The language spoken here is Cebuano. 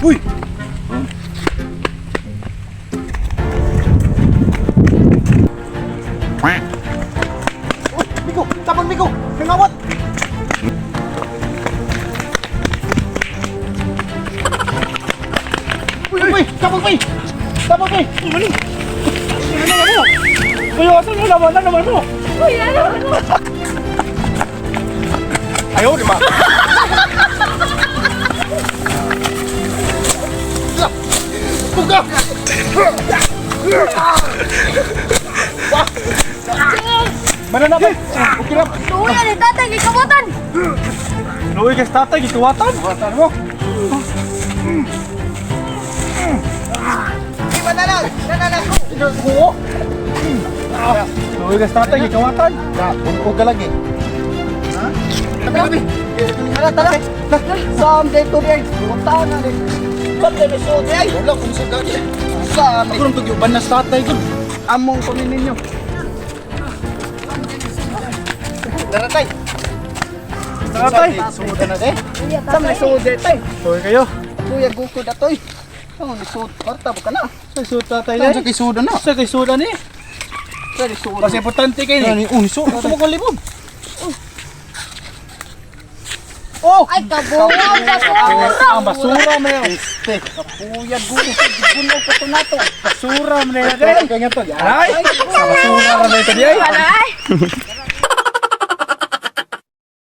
Uy! Uy, Miko! Tapang Miko! Nangawat! Uy, uy! Tapang uy! Tapang uy! Ano? Ano mo? Kuya, asan mo naman? Ano naman mo? Uy, ano? Ano? Ayaw, di ba? Buka! Mana na ba? Okay na. Uy, ano tatay? Gikabutan! Luwi ka sa tatay, gituwatan. Buhatan mo. Di ba na lang? Na lang. Kuo. Luwi ka sa tatay, gituwatan. Ya, bungkog ka lagi. Ha? Tabi, tabi. Tara, tara. Sam day to day. Buta na din. Sam day so day. Wala kung sa gagi. Sam. Ako nang tugyuban na sa tatay ko. Among kami ninyo. Tara tay. Tara tay. Sumod na eh. Sam day so day tay. Luwi kayo. Kuya gukod atoy. Oh, nisud kwarta ka na. Sa suot tatay Sa day. kay suda na. Sa kay suda ni. Sa nisud. Mas importante kay ni. Ni unso. Gusto mo kong libog. Oh, Ay, kabuang basura! Ang basura mo yun. Este. Kuya gukod gulo pa to nato. Basura mo na yun. Kaya nga to. Ay! Basura mo na ito di ay. Ay!